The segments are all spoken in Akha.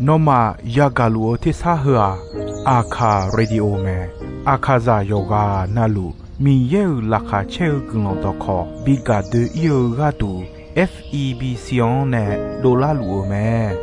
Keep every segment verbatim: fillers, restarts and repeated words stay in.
Nawmaf yagaq luf-eu tersar heu-aq, Aqkaq Radio mae. Aqkaqzaq yawqghaq navluf Miqyaer-euq laqkhaq caer-eu guiqlanq dawqkawq bi gaq doe-ir-eu gharduq, F E B C-anr nae dovlar luf-eu mae.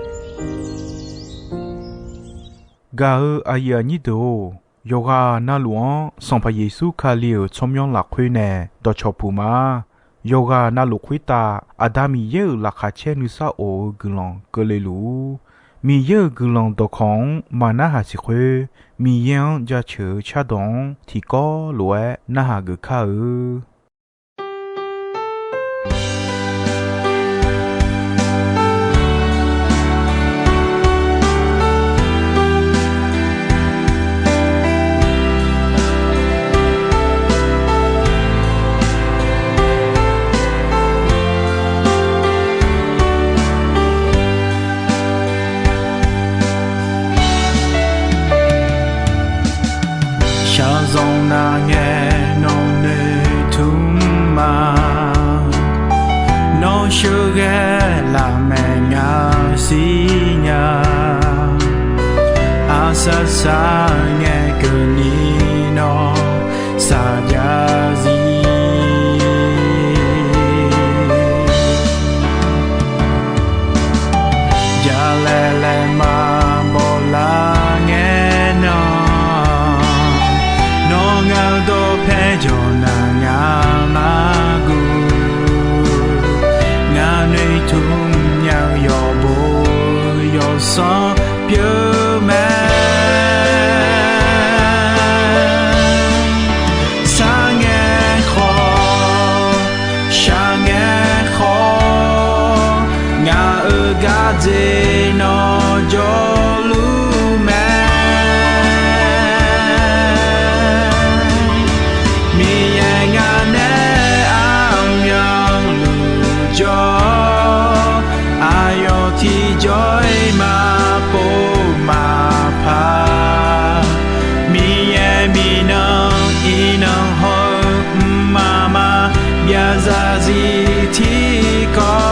Gaq-eu aqyuif aqnyir deuq-or, yawqghaq navluf-anr Sanqpaq Yeqsur Kali-euq tsawrmyanr lafkhoer nae dawqcawq puq ma. Yawqghaq navluf khoertav Aqda Miqyaer-euq laqkhaq caer nuisar of-eu guiqlanq keuvle luf-ur. Miqyaer-euq guiqlanq dawqkawq-anr maqnarhaq siq khoer, Miqyaer-anr jaceuq-eu cardawq-anr tiqkawv lof-aer narhaq geuf kar-eu. Shaqzanq nav ngae nawq noeqtmq ma. Nawr sheuqghae lafmaeq ngaq siqnya. Aqsaq saq ngae keuvni nawr saqjav zir. Jalaeq laeqma bawlar ngae nan, nawr ngaq-eu dawqpae jawq naq ngaq-anr guv. Ngaq noeqtmq nya-eu yawqbo yawqsanr pyeuf mae. Sar ngae khawf, shaq ngae khawf, ngaq-euq gardzer nawr jawrluf mae. Miqyaer ngaq nae armyanluf jawr, aqyawf tiqjawr-iq maqpov maqpar. Miqyaer miqnan iqnan hawr-eu mqmaq maqbyav zarzir tiqkawv.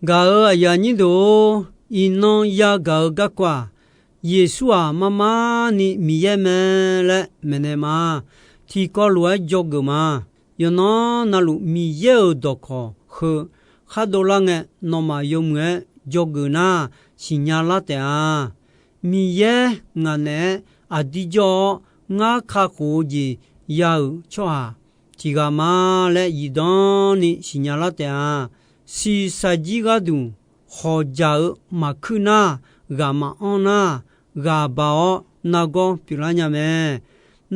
Gaq-euq aqyuif aqnyir deuq-or, iqnan yagaq-eu garkawv-aq, Yeqsur-aq mar mar ni Miqyaer mae laer maeqnaeq ma. Tiqkawv lof-aer dzawgeuf ma. Yawqnan navluf Miqyaer-euq dawqkawq heu khar dovlar ngae, nawmaf yawmuiq-aer dzawgeuf nar, siqnya lar taef-a. Miqyaer ngaq naeq-aer aqdir jawr-awr, ngar kakhof-eu jeq ya-euq tsawrhaq tiqghaq ma laer zifdan ni siqnya lar taef-a. Shiqshaq jir gharduq hawqjaq-eu maqkuir nar, ghaq maqanr nar, ghaq baq-awr nargawr pyeuflar nya mae.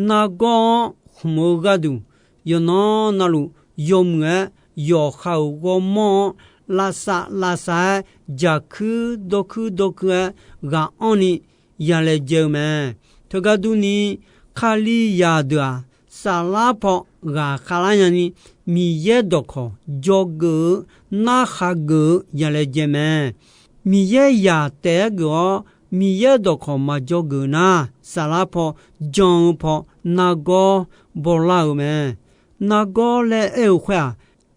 Nargawr-anr khmq-eu gharduq, yawqnan navluf yawmuiq-aer yawqha-euq ghawrmawr-anr lavsav lavsav-aer, jaqkuir dawrkuir dawrkuir-aer ghaq anrni ya laejae-eu mae. Teugar durni, Kalizaq deuq-aq, saflar paw ghaqkhav lar nyani, Miqyaer dawqkawq dzawgeuf-eu, narhaq geuf-eu ya laejae mae. Miqyaer zaq taef-aer geuf-awr, Miqyaer dawqkawq maqdzawgeuf nar, saflar paw jan-eu paw nargawr bawlar-eu mae. Nargawr laer aer-eu khoer-aq,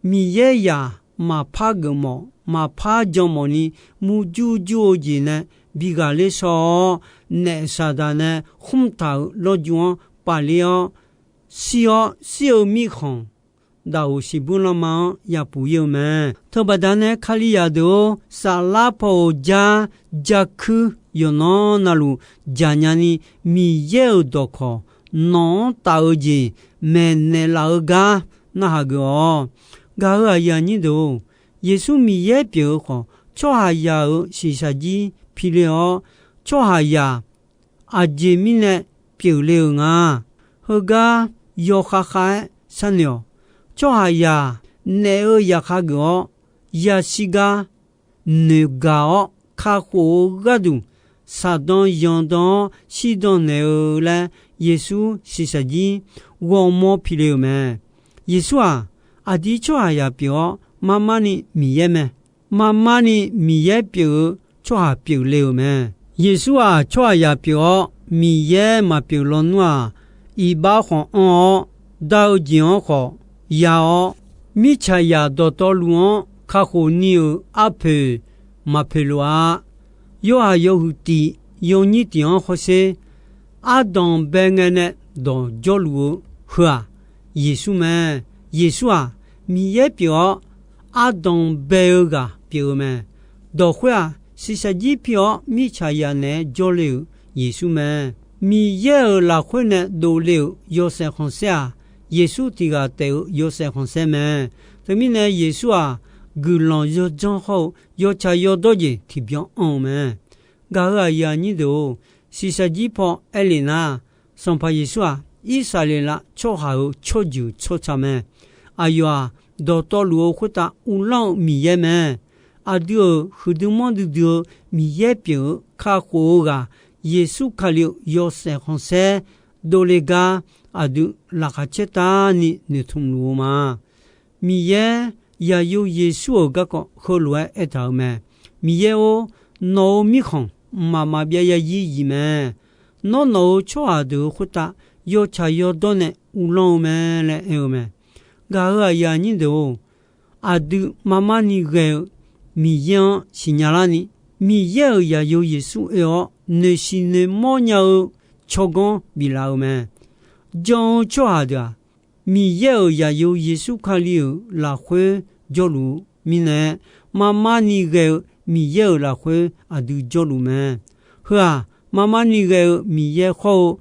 Miqyaer zaq maqpar geufmawf, maqpar janmawf ni, murjur jur-eu jeq nae bi ghaqler shaw-awr, naef saqdaq nae khmr taq-euq lawrju-anr pafler-awr, shir-awr shir-eu mirkhanq, daqoq siqbur lanma-anr yapuq ir-eu mae. Teubaqda nae Kalizaq deuq-or, saflar paw-euq jar, jarkuir yawqnan navluf jaqnya ni, Miqyaer-euq dawqkawq nawq-anr taf-eu jeq maeqnaeq laf-eu gar narhaq geuf-awq. Gaq-euq aqyuif aqnyir deuq-or, Yeqsur Miqyaer pyeuf-eu khawf, tsawrhaqzaq-euq shiqshaq jir pi le-awr, tsawrhaqzaq aqjeq mirnae pyeufle-euq nga. Heugar yawkhav khav-aer sharnoeq-awq. Tsawrhaqzaq naef-eu zaqkhav geuf-awr, yashir gar noeqgaq-awr kakhof-eu gharduq, shaqdan yanqdan-awr shirdan naeq-eu laer Yeqsur shiqshaq jir ghawrmawr pi le-euq mae. Yeqsur-aq, aqdir tsawrhaqzaq pyeuf-awr, mar mar ni Miqyaer mae. Mar mar ni Miqyaer pyeuf-eu tsawrhaq pyeufle-euq mae. Yeqsur-aq, tsawrhaqzaq pyeuf-awr, Miqyaer maqpyeuf lawnmr-aq, iqbax khawf anr-awr, dar-eu jeq-anr khawf ya-awr, mirtsaqzaq dawqtawvluf-anr kakhof ni-euq arpoeq maqpoeq lof-a. Yorhaq yawhuiq tiq yawnyir tiq-anr hawsher, ardanq bae ngae nae dawq jawrluf-eu heu-aq, Yeqsur mae. Yeqsur-aq, Miqyaer pyeuf-awr, ardanq bae-eu ghaq pyeuf-eu mae. Dawq khoer-aq, shiqshaq jir pi-awr mirtsaqzaq naeq-aer jawrle-euq Yeqsur mae. Miqyaer-euq lafkhoer nae dovle-euq yawshaef khanqsaer-aq, Yeqsur tiq ghaq taef-eu yawshaef khanqsaer mae. Teumirnae Yeqsur-aq, guiqlanq yawdzanr hawr-eu yawtsaq yawdawr jeq tiqbyan anr-eu mae. Gaq-euq aqyuif aqnyir deuq-or, shiqshaq jir paw aer lef nar, Sanqpaq Yeqsur-aq, Irsaqleqlav tsawrhaq-euq tsawrjeuq tsawrca mae. Aqyawf-aq, dawqtawvluf-eu khoertav uvlanr-eu Miqyaer mae. Aqdui-euq huiqdui manrdui dui-eu Miqyaer pyeuf-eu kakhof-eu ghaq Yeqsur Kali-euq yawshaef khanqsaer dovle gar aqdui laqkhaq caertavni noeqtmq luf-eu ma. Miqyaer, Zaqyo Yeqsur-euq garkawv heulof-aer aertaq-euq mae. Miqyaer-or, nawq-euq mirkhanq mqmaq maqbyav yarzir zif mae. Nawr nawq-euq tsawrhaq deuq-euq khoertav yawtsaq yawdawr nae uvlanr-eu mae laer aer-eu mae. Gaq-euq aqyuif aqnyir deuq-or, aqdui mar mar ni ghae-eu Miqyaer-anr siqnya larni, Miqyaer-euq Zaqyo Yeqsur oe-awr noeqsiq noeqmawr nya-eu tsawrganr biflaf-eu mae. Jan-eu tsawrhaq deuq-aq, Miqyaer-euq Zaqyo Yeqsur Kali-euq lafkhoer jawrluf-eu mirnae, mar mar ni ghae-eu Miqyaer-euq lafkhoer aqdui jawrluf mae. Heu-aq, mar mar ni ghae-eu Miqyaer khawr-eu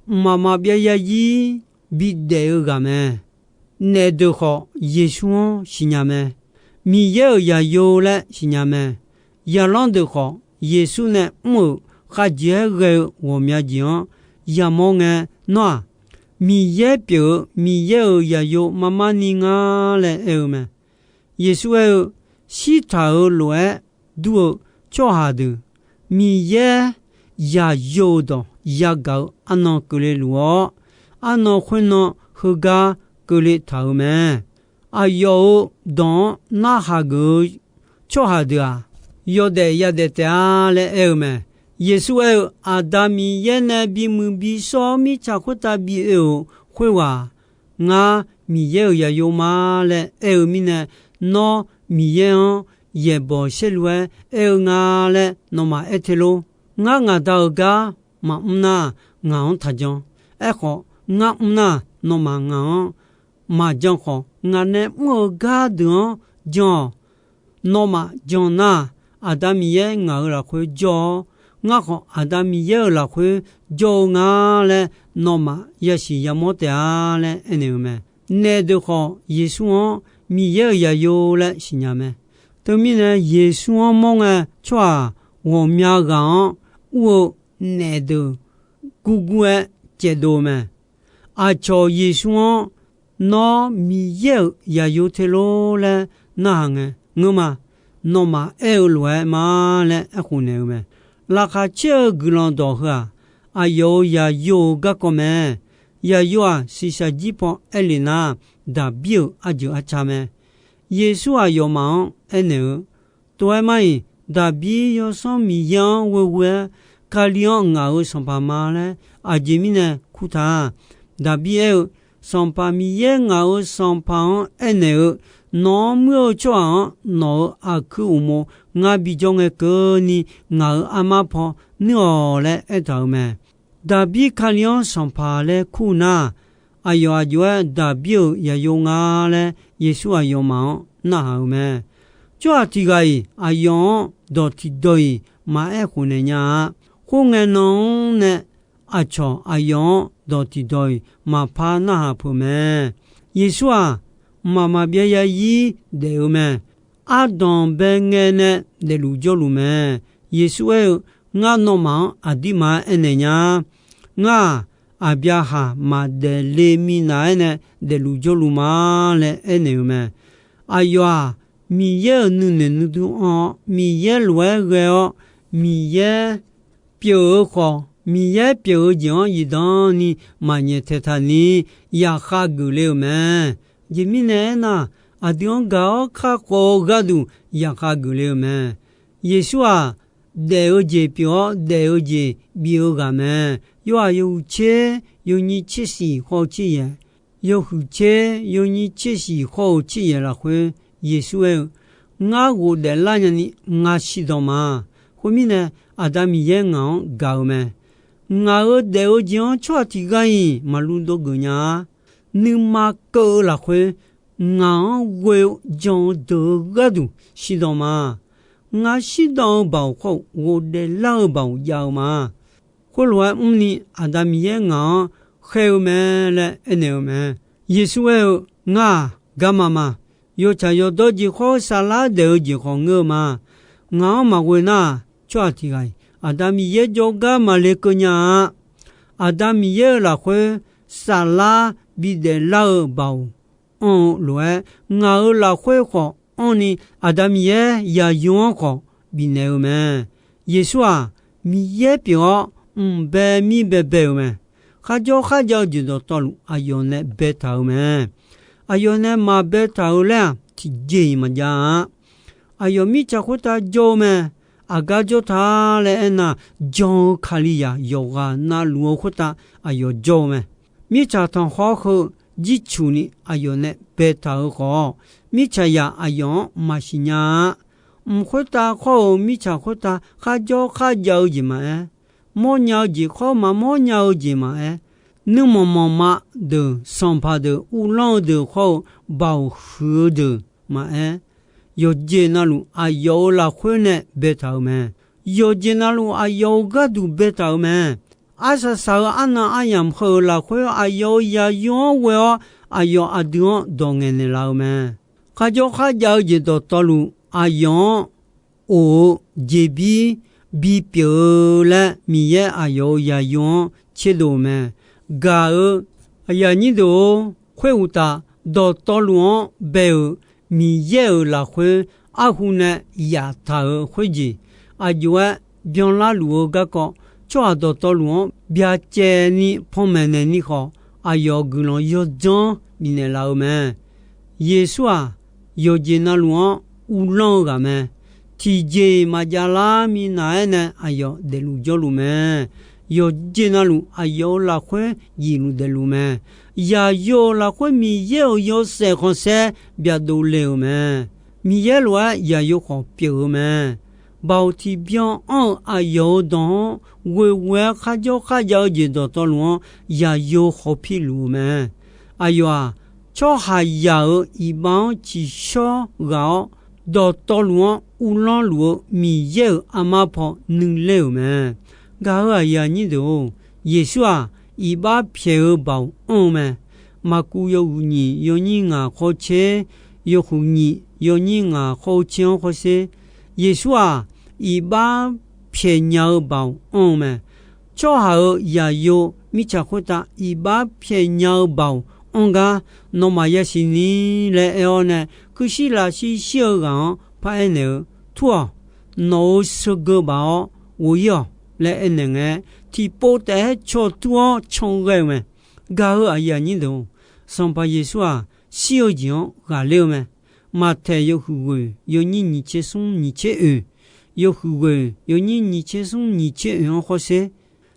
mqmaq maqbyav yarzir bidaef-eu ghaq mae. Naef deuq khawf, Yeqsur-anr siqnya mae. Miqyaer-euq Zaqyo laer siqnya mae. Zaqlanr deuq khawf, Yeqsur nae mr-euq khavjeq-aer ghae-eu ghawqmya jeq-anr yamawr ngae, nawr-aq, Miqyaer pyeuf-eu Miqyaer-euq Zaqyo mar mar ni ngar laer aer-eu mae. Yeqsur aer-eu, shirtaq-euq lof-aer dur-eu tsawrhaq deuq, Miqyaer Zaqyo-euq dawq yagaq-eu arnan keuvle luf-awr, arnan khoernan heugar keuvle taq-euq mae. Aqyawf-euq dawq-anr narhaq geuf-eu tsawrhaq deuq-aq, yawdaef yadaef taef-a laer aer-eu mae. Yeqsur aer-eu, Aqda Miqyaer nae bimuiq bishawr-awr mirtsaq khoertav bi oe-euq khoerghaq, ngar Miqyaer-euq Zaqyo ma laer aer-eu mirnae, nawr Miqyaer-anr yaeqbawq saerlu-aer aer-eu nga laer nawmaf aer te lor. Ngar ngaq Da-euq gar maqmr nar, ngaq-anr taqjan. Aerkhawf, ngar mr nar, nawmaf ngaq-anr maqjan khawf, ngaq nae mr-eu gardeuq-anr jan-awq. Nawmaf jan nar, Aqda Miqyaer ngaq-euq lafkhoer jawr-awr, ngar khawf Aqda Miqyaer-euq lafkhoer jawr-eu nga laer nawmaf yasiq yamawr taef-a laer aernaeq-eu mae. Naef deuq khawf, Yeqsur-anr Miqyaer-euq zaqyo laer siqnya mae. Teumirnae, Yeqsur-anr mawr ngae, tsawrhaq ghawqmya ghaq-anr ur-eu naef deuq gurgur-aer caevdov-eu mae. Aqcawq Yeqsur-anr, Nawr Miqyaer-euq zaqyo te lor laer narhaq ngae, ngeur ma. Nawmaf aer-eu lof-aer ma laer aerkhof naeq-eu mae. Laqkhaq caer-eu guiqlanq dawq heu-aq, aqyawf-euq zaqyo-euq garkawv mae. Zaqyo-aq, shiqshaq jir paw aer lef nar, Daqbir-euq arjeuq arca mae. Yeqsur aqyawfmaf-anr aernaeq-eu, Tov-aer mar-iq, Daqbir yawsanr Miqyaer-anr ghoeghoe-aer, Kali-anr ngaq-euq sanqpaq ma laer aqjeq mirnae kurtaq-a. Daqbir aer-eu, Sanqpaq Miqyaer ngaq-euq Sanqpaq-anr aernaeq-eu, Nawq-anr muir-eu tsawrhaq-anr nawq-euq aqkuir uqmov ngar bijawr ngae keuvni, ngaq-euq armar paw nuir-awq laer aertaq-euq mae. Daqbir Kali-anr sanqpaq laer kur nar, aqyawf aq jov-aer Daqbir-euq zaqyo nga laer Yeqsur aqyawfmaf-anr narhaq-euq mae. Tsawrhaq tiq ghaq-iq aqyawf-anr dawq tiqdawq-iq maqaer khofnaeq nya-a. Khoerngae nan-anr nae aqcawq aqyawf-anr dawq tiqdawq-iq maqpar narhaq peuq mae. Yeqsur-aq, mqmaq maqbyav zarzir daef-eu mae. Ardanq bae ngae nae daefluf jawrluf mae. Yeqsur aer-eu, Ngar nawmaf-anr aqdirmar aernaeq nya-a. Ngar-aq, Aqbyaqhaq maqdaef le minav-aer nae daefluf jawrluf ma laer aernaeq-eu mae. Aqyawf-aq, Miqyaer-euq nuinoeq nuidur anr-awr, Miqyaer lof-aer ghae-awr, Miqyaer pyeuf-eu khawf, Miqyaer pyeuf-eu jeq-anr zifdan ni maqnyaef taeqtaq ni yaqkhav geufle-euq mae. Aqjeq mirnae aernar, aqdui-anr gaq-awr kakhof-eu gharduq yaqkhav geufle-eu mae. Yeqsur-aq, daef-eu jeq pyeuf-awr daef-eu jeq bif-eu ghaq mae. Yorhaq yawhuiq tser yawnyir tser shiq khawr-eu tser yaeq, yawhuiq tser yawnyir tser shiq khawr-eu tser yaeq lafkhoer Yeqsur aer-eu, Ngar ghofdaef lar nyani ngar shirdan ma. Khoermirnae, Aqda Miqyaer ngaq-anr gaq-eu mae. Ngaq-euq daef-eu jeq-anr tsawrhaq tiq ghaq-iq maqlu dov geuf nya-a. Nuima keuv-eu lafkhoer ngaq-anr ghoe-eu jan-eu deuq-eu gharduq shirdan ma. Ngar shirdan-eu baoq khawr-eu ghofdaef lar-eu baoq jav-eu ma. Khoerlof-aer mrni Aqda Miqyaer ngaq-anr khaer-eu mae laer aernaeq-eu mae. Yeqsur aer-eu, Ngar-aq, garma ma. Yawtsaq yawdawr jeq khawr-eu saflar daef-eu jeq khawf ngeur-eu ma. Ngaq-anr maqghoe nar-aq, tsawrhaq tiq ghaq-iq Aqda Miqyaer jawrgar maqle keuv nya-a. Aqda Miqyaer-euq lafkhoer saflar bidaef lar-eu baoq anr-eu lof-aer, ngaq-euq lafkhoer khawf anrni Aqda Miqyaer zaqyo-anr khawf bifnaeq-eu mae. Yeqsur-aq, Miqyaer pyeuf-awr mq bae mir bae bae-euq mae. Kharjawr kharjav-eu jeq dawqtawvluf aqyawf nae baetaq-euq mae. Aqyawf nae maqbaetaq-eu laer-aq, tiqjeq-iq maqjav-a. Aqyawf mirtsaq khoertav jawr-eu mae. Aqgar jawr ta laer aernar, jan-eu Kalizaq yawqghaq navluf-eu khoertav aqyawf jawr-eu mae. Mirtsaq tanqkhawr heu jircuq ni aqyawf nae baetaq-eu khawf, mirtsaqzaq aqyawf-anr maqsiq nya-a. Mq khoertav khawr-eu mirtsaq khoertav kharjawr kharjav-eu jeq maqaer, mawrnya-eu jeq khawr maqmawr nya-eu jeq maqaer, nuirmanq manqma deuq, sanqpaq deuq, uvlanr-eu deuq khawr-eu baoq huiq-eu deuq maqaer, yawqjeq navluf aqyawf-euq lafkhoer nae baetaq-euq mae. Yawqjeq navluf aqyawf-euq gharduq baetaq-euq mae. Arsaq saq-eu arnan aryamq heu-euq lafkhoer aqyawf-euq zaqyo-anr ghoe-awr, aqyawf aqdui-anr dawq ngaeqnaeq laf-eu mae. Kharjawr kharjav-eu jeq dawqtawvluf aqyawf-anr of-eu jeqbir bipyeuf-eu laer Miqyaer aqyawf-euq zaqyo-anr tserdov-eu mae. Gaq-eu aqyuif aqnyir deuq-or, khoeruqtaf dawqtawvluf-anr bae-euq Miqyaer-euq lafkhoer arhu nae yaftaq-euq khoerjeq, aq jov-aer byanlar luf-eu garkawv, tsawrhaq dawqtawvluf-anr byacaevni panmaeq naeq ni khawf, aqyawf guiqlanq yawdzanr bifnaeq laf-eu mae. Yeqsur-aq, yawqjeq navluf-anr uvlanr-eu ghaq mae. Tiqjeq-iq maqjav lar minav-aer nae aqyawf daefluf jawrluf mae. Yawqjeq navluf aqyawf-euq lafkhoer jifluf daefluf mae. Yaqyo-euq lafkhoer Miqyaer-euq yawshaef khanqsaer byaqdov le-euq mae. Miqyaer lof-aer yaqyo khawf pyeuf-eu mae. Baoq tiqbyan anr-eu aqyawf-euq dawq-anr ghoeghoe-aer kharjawr kharjav-eu jeq dawqtawvluf-anr yaqyo khawpir luf-eu mae. Aqyawf-aq, tsawrhaqzaq-euq iqbax-anr tsiqshawr ghaq-awr, dawqtawvluf-anr uvlanr luf-eu Miqyaer-euq armar paw nuiler-euq mae. Gaq-euq aqyuif aqnyir deuq-or, Yeqsur-aq, iqbax pyaeq-eu baoq anr-eu mae. Maqkuv yawhuiq nyiq yawnyir ngaq khawr tser, yawhuiq nyiq yawnyir ngaq khawr-eu tser-anr khawrsher, Yeqsur-aq, iqbax pyaeqnya-eu baoq anr-eu mae. Tsawrhaq-euq yaqyo mirtsaq khoertav iqbax pyaeqnya-eu baoq anr gar nawmaf yasiq ni laer aer-awr nae, kuirshir lafshir shir-eu ghaq-anr paraer naeq-eu, Tur-awq. Nawq-euq sheugeu baf-awr ghof-ir-awq laer aernaeq ngae, tiqpov taef-aer caw tur-awr can ghae-eu mae. Gaq-euq aqyuif aqnyir deuq-or, Sanqpaq Yeqsur-aq, shir-eu jeq-anr ghaqler-eu mae. Maqtaeq yawhuiq ghoeq yawnyir nyiq tser smr nyiq tser oeq, yawhuiq ghoeq yawnyir nyiq tser smr nyiq tser oeq-anr khawrsher,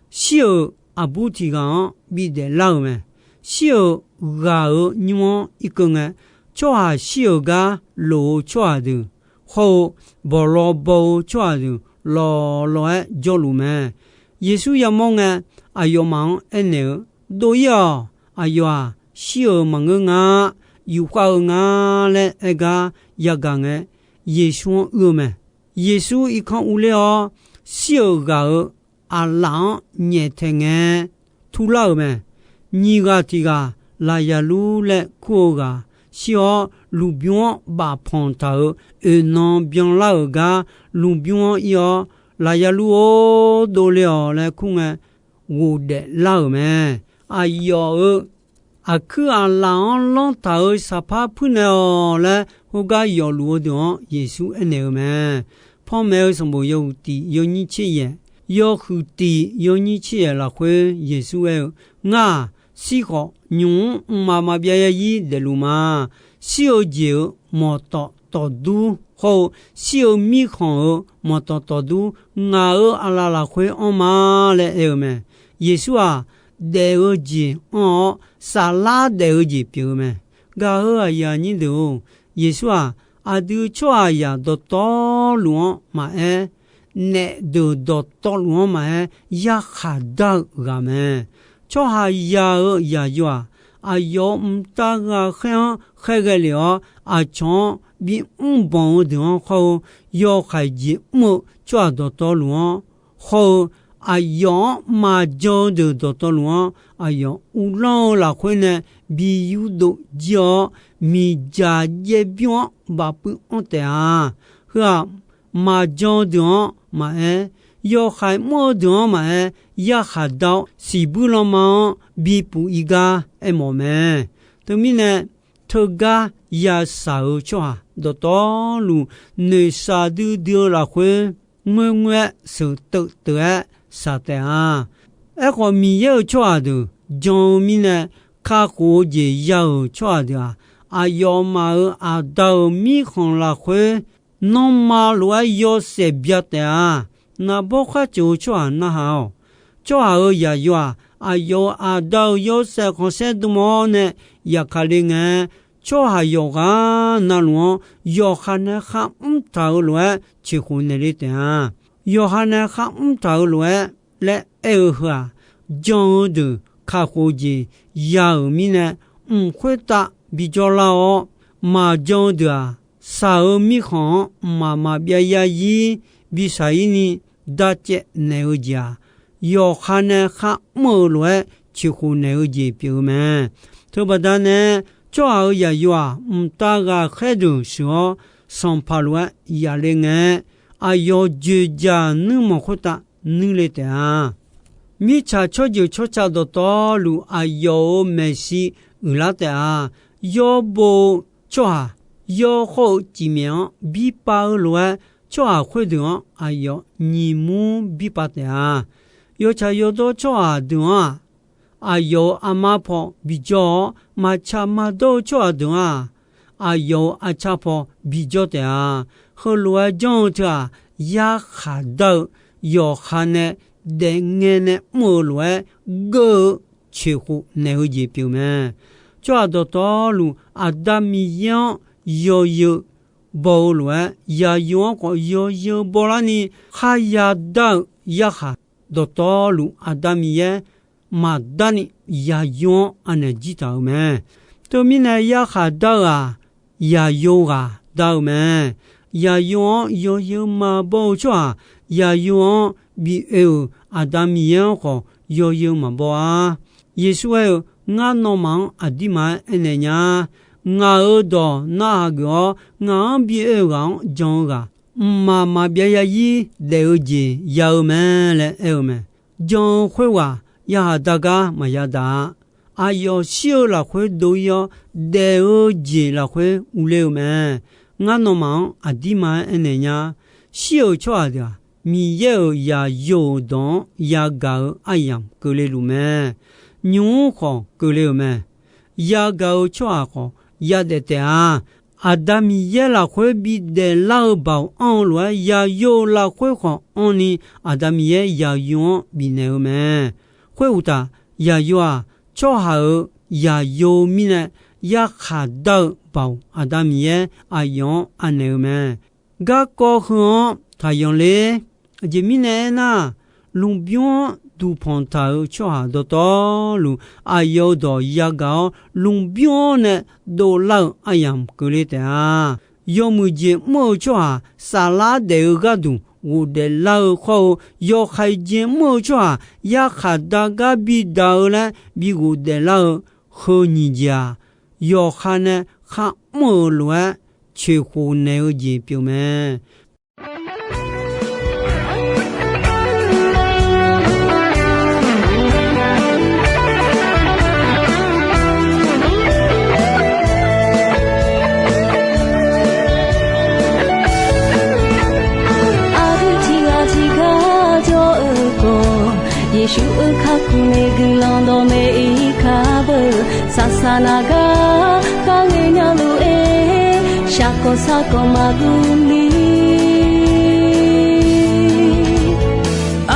shir-euq aqbur tiq ghaq-anr bidaef lar-euq mae. Shir-euq ghaq-euq nymr-anr irkeuv ngae, tsawrhaq shir-euq gar loq-eu tsawrhaq deuq hawr-eu, bawqlaw baw-eu tsawrhaq deuq lawqlawq-aer jawrluf mae. Yeqsur yamawr ngae, aqyawfmaf-anr aernaeq-eu, Dov-ir-awq. Aqyawf-aq, shir-euq maqngeur nga, yufkhav-eu nga laer aer gar yagaq ngae, Yeqsur-anr uir-eu mae. Yeqsur irkanr urler-awr, shir-euq ghaq-euq aqlaf-anr nyaeftaeq ngae, turlar-euq mae. Nyiq ghaq tiq ghaq Laqzaqlur laer kur-eu ghaq shir-awr, lmqbymr-anr bafpanq taq-euq oeqnan byanlar-euq gar lmqbymr-anr ir-awr, Laqzaqlur-or, dovle-awq laer kur ngae, ghofdaef lar-euq mae. Aqyawf-euq aqkuir aqlaf-anr lanr taq-euq saqpar puirnaeq-awq laer khoergar yawfluf-eu deuq-anr Yeqsur aernaeq-eu mae. Panmaeq-eu sanqbof yawhuiq tiq yawnyir tser yaef, yawhuiq tiq yawnyir tser yaef lafkhoer Yeqsur aer-eu, Ngar-aq, shir khawf, nymq-mr mqmaq maqbyav yarzir daefluf ma. Shir-eu jeq-euq manqtawf tawfdur hawr-eu, shir-eu mirkhanq-euq manqtawf tawfdur ngaq-euq aqlaf lafkhoer anr ma laer aer-eu mae. Yeqsur-aq, daef-eu jeq anr-awr, saflar daef-eu jeq pyeuf-eu mae. Gaq-euq aqyuif aqnyir deuq-or, Yeqsur-aq, aqdui tsawrhaqzaq dawqtawvluf-anr maqaer, naef deuq dawqtawvluf-anr maqaer, yarkhaq dar-eu ghaq mae. Tsawrhaqzaq-euq yaqyo-aq, aqyawf-euq mqtav ghaqkhaer-anr khaerghae lef-awr, aqcawq-anr bimr banq-eu deuq-anr khawr-eu, yawkhaeq jeq mr-eu tsawrhaq dawqtawvluf-anr hawr-eu, aqyawf-anr maqjan-eu deuq dawqtawvluf-anr aqyawf uvlanr-eu lafkhoer nae bi yurdov jir-awr, miqdzaq jaev bymr-anr bafpuiv anr taef-a. Heu-aq, maqjan-eu deuq-anr maqaer, yawkhaeq mr-eu deuq-anr maqaer, yarkhaq dar-awr siqbuir lanma-anr bipuf ir gar aermawf mae. Teumirnae, teugar yashaq-eu tsawrhaq dawqtawvluf, noeqshaq duidui-eu lafkhoer ngoerngoer-aer sheuqteuv teuv-aer shaq taef-a. Aerkhawf, Miqyaer-euq tsawrhaq deuq jan-eu mirnae kakhof-eu jeq ya-euq tsawrhaq deuq-aq, aqyawfmaf-euq Aqda-euq mirkhanq lafkhoer nanrma lof-aer yawshaef bya taef-a. Naqbawr khar ceuq-eu tsawrhaq narhaq-awq. Tsawrhaq-euq yaqyo-aq, aqyawf-euq Aqda-euq yawshaef khanqsaer dm-awr nae yaqkaq le ngae, tsawrhaq yawqghaq navluf-anr yawqha nae kharmr taq-eu lof-aer ceqkhof naeq le taef-a. Yawqha nae kharmr taq-eu lof-aer laer aer-eu heu-aq, jan-eu deuq kakhof-eu jeq ya-euq mirnae, mq khoertav bijawr lar-awr, maqjan-eu deuq-aq, shaq-eu mirkhanq-anr mqmaq maqbyav yarzir bishaq-ir ni darcaev naeq-eu jeq-aq, yawqha nae kharmr-eu lof-aer ceqkhof naeq-eu jeq pyeuf-eu mae. Teubaqda nae, tsawrhaq-euq yaqyo-aq, mqtav ghaqkhaer deuq sheuq-awr, sanqpaq lof-aer yaqle ngae, aqyawf joeqjaq nuirmanq khoertav nuir le taef-a. Mirtsaq tsawrjeuq tsawrca dawqtawvluf, aqyawf-euq maeqshi uiqlar taef-a. Yawr bo-eu tsawrhaq, yawr khawr-eu cifmyaef-anr birpav-eu lof-aer, tsawrhaq khoerdeuq-anr aqyawf nyiq mur birpav taef-a. Yawtsaq yawdawr tsawrhaq deuq-anr-aq, aqyawf-euq armar paw bijawr-awr, maqtsaq maqdawr-eu tsawrhaq deuq-anr-aq, aqyawf-euq arcar paw bijawr taef-a. Heulof-aer janr-eu teu-aq, yarkhaq dar-eu yawqha nae daefngae nae mr-eu lof-aer geur-eu ceqkhof naeq-eu jeq pyeuf mae. Tsawrhaq dawqtawvluf, Aqda Miqyaer-anr yawzeu baw-eu lof-aer, yaqyo-anr khawf yawzeu bawlarni kharya dar-eu yarkhaq dawqtawvluf Aqda Miqyaer maqdarni yaqyo-anr anaeq jir taq-euq mae. Teumirnae yarkhaq dar-eu-aq, yaqyo ghaq dar-eu mae. Yaqyo-anr yawzeu maqbaw-eu tsawrhaq, yaqyo-anr bi oe-euq Aqda Miqyaer-anr khawf yawzeu maqbaw-a. Yeqsur aer-eu, Ngar nawmaf-anr aqdirma-aer aernaeq nya. Ngaq-euq dawq narhaq geuf-awr, ngaq-anr bi oe-eu ghaq-anr jan-eu ghaq, mqmaq maqbyav zarzir daef-eu jeq ya-eu mae laer aer-eu mae. Jan-eu khoerghaq yarkhaq dar gar maqya daq-a. Aqyawf shir-eu lafkhoer dov-ir-awr, daef-eu jeq lafkhoer urler-eu mae. Ngar nawmaf-anr aqdirma-aer aernaeq nya. Shir-euq tsawrhaq deuq-aq, Miqyaer-euq yaqyo-euq dawq-anr yagaq-eu aryamq keuvle luf mae. Nymq-mr khawf keuvle-euq mae. Yagaq-eu tsawrhaq khawf yadaef taef-a. Aqda Miqyaer lafkhoer bidaef lar-eu baoq anr-eu lof-aer, yaqyo-euq lafkhoer khawf anrni Aqda Miqyaer yaqyo-anr bifnaeq-eu mae. Khoeruqtaf, yaqyo-aq, tsawrhaq-euq yaqyo mirnae yarkhaq dar-eu baoq Aqda Miqyaer aqyawf-anr anaeq-eu mae. Garkawv heu-anr taqyanq ler. Aqjeq mirnae aernar, lmqbymr-anr duqpanq taq-euq tsawrhaq dawqtawvluf, aqyawf-euq dawq yagaq-awr, lmqbymr-anr nae dovlar-eu aryamq keuvle taef-a. Yawmuiq jeq mr-eu tsawrhaq saflar daef-eu gharduq ghofdaef lar-eu khawr-eu, yawqha jeq mr-eu tsawrhaq yarkhaq dar gar bidaq-eu laer bi ghofdaef lar-eu heu nyiq jeq-aq, yawqha nae kharmr-euq lof-aer coeqkhof naeq-eu jeq pyeuf mae. Aqdui tiqghaq tiqgar jawr-eu khawf, Yeqsur-euq kakhof nae guiqlanq dawqmaeq-ir kar beu. Saqsaq naq gar kharngae nya lof-aer, shaqkawq saqkawq maqdur ni.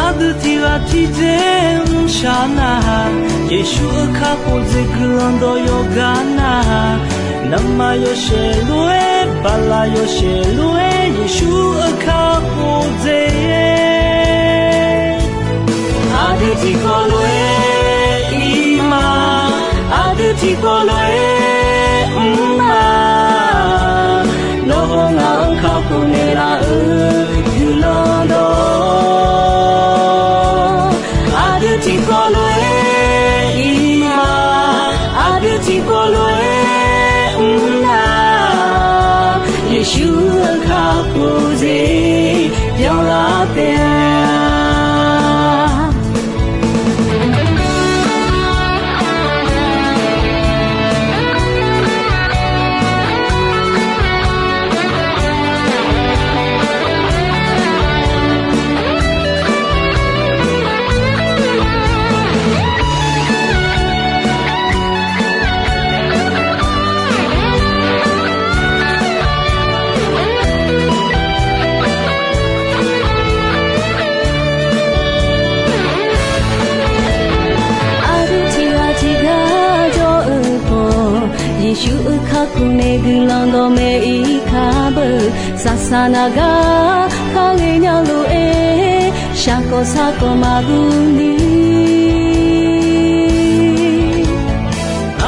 Aqdui tiqghaq tiqdzer mrshaq nar-aq, Yeqsur-euq kakhof dzaeq guiqlanq dawq yawqgar nar-aq, navmaqyawshaef lof-aer, baqlaq yawshaef lof-aer, Yeqsur-euq kakhof dzaeq. Aqdui tiqkawv lof-aer ir ma, aqdui tiqkawv lof-aer mr ma. Nawr-eu ngaq-anr kakhof naeqlaf-euq guiqlanq dawq, aqdui tiqkawv lof-aer ir ma, aqdui tiqkawv lof-aer mr na. Yeqsur-euq kakhof dzaeq byanlar taef-a. Aqdui tiqghaq tiqgar jawr-eu khawf, Yeqsur-euq kakhof nae guiqlanq dawqmaeq-ir kar beu. Saqsaq naq gar kharngae nya lof-aer, shaqkawq saqkawq maqdur ni.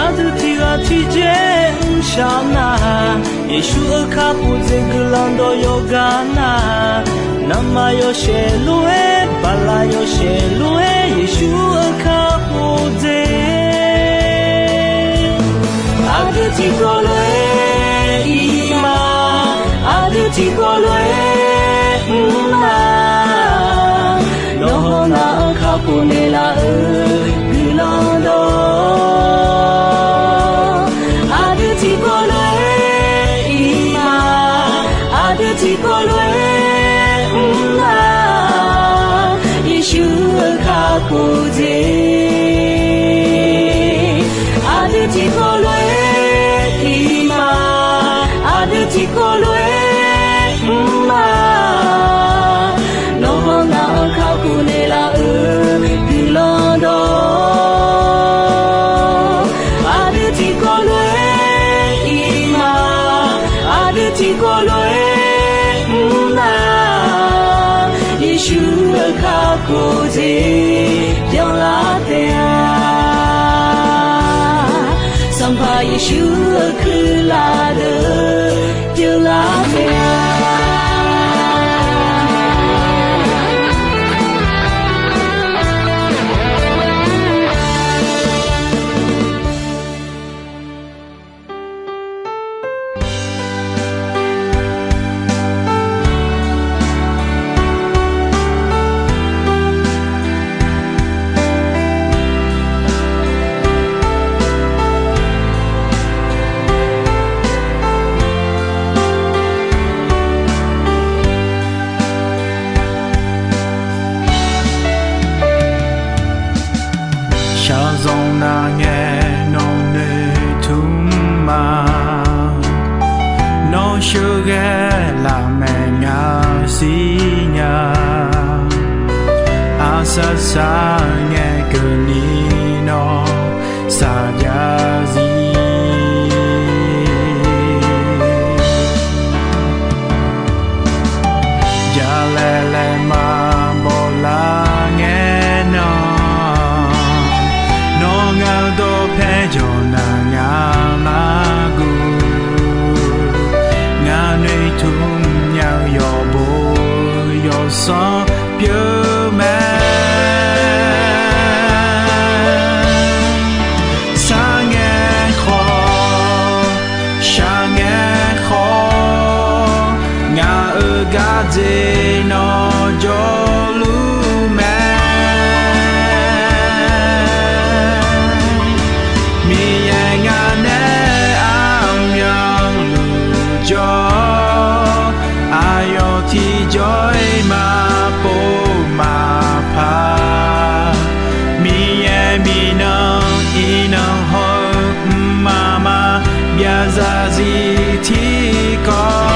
Aqdui tiqghaq tiqdzer mrshaq nar-aq, Yeqsur-euq kakhof dzaeq guiqlanq dawq yawqgar nar-aq, navmaqyawshaef lof-aer, baqlaq yawshaef lof-aer, Yeqsur-euq kakhof dzaeq. Aqdui tiqkawv lof-aer ir ma, aqdui tiqkawv lof-aer mr ma. Nawr-eu ngaq-anr kakhof naeqlaf-euq guiqlanq dawq, aqdui tiqkawv lof-aer ir ma, aqdui tiqkawv lof-aer mr ma. Yeqsur-euq kakhof dzaeq. Aqdui tiqkawv lof-aer ir ma, aqdui tiqkawv lof-aer mr ma. Nawr-eu ngaq-anr kakhof naeqlaf-euq guiqlanq dawq, aqdui tiqkawv lof-aer ir ma, aqdui Tiqkawv lof-aer mr nar, Yeqsur-euq kakhof jeq byanlar taef-a. Sanqpaq Yeqsur-euq kuirlaf deuq byanlar taef-a. Shaqzanq nar ngae nawq noeqtmq ma. Nawr sheuqghae lafmaeq ngaq siqnya. Aqsaqsaq ngae keuvni nawr saqjav zir. Jalaeq laeq maqbaw lar ngae nan, nawr ngaq-eu dawqpae jawq nar ngaq nar guv. Ngaq noeqtmq nya-eu yawqbo yawsanr pyeuf mae. Sar ngae khawf, shaq ngae khawf, ngaq-euq gardzer nawr jawrluf mae. Miqyaer ngaq nae aqmyanluf jawr-awr, aqyawf tiqjawr-iq maqpov maqpar. Miqyaer mirnan iqnan haw-eu mqmaq maqbyav zarzir tiqkawv,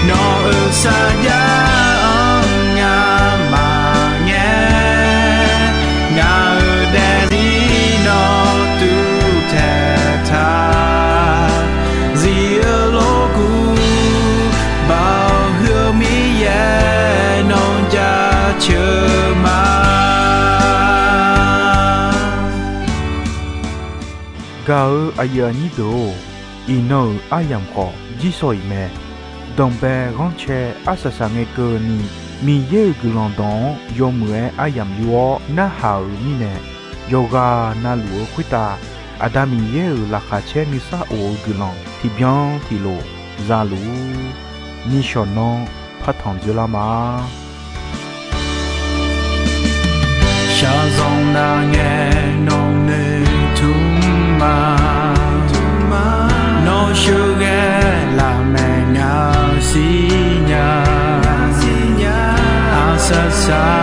nawq-euq sarjax-anr ngamaf ngae, ngaq-euq daefzir nawr tuv taeq taq. Zif-eu lorkuv, Baoq huiq-eu Miqyaer nawq jaceuq ma. Gaq-eu aqyuif aqnyir deuq-or, iqnan-euq aryamq khawf jirsawq iq mae. Danqbae ghanrcae arsaq saq ngae keuvni, Miqyaer-euq guiqlanq dawq-anr yawmuiq-aer aryamq yur-awr narhaq-euq mirnae, yawqghaq navluf-eu khoertav Aqda Miqyaer-euq laqkhaq caer nuisar of-eu guiqlanq tiqbyan tiqlof zaluf-ur. Nishawq nanr partanq dzoerlar ma. Shaqzanq nar ngae nawq noeqtmq ma. Nawr sheuqghae lafmaeq ngaq siqnya. Aqsaq saq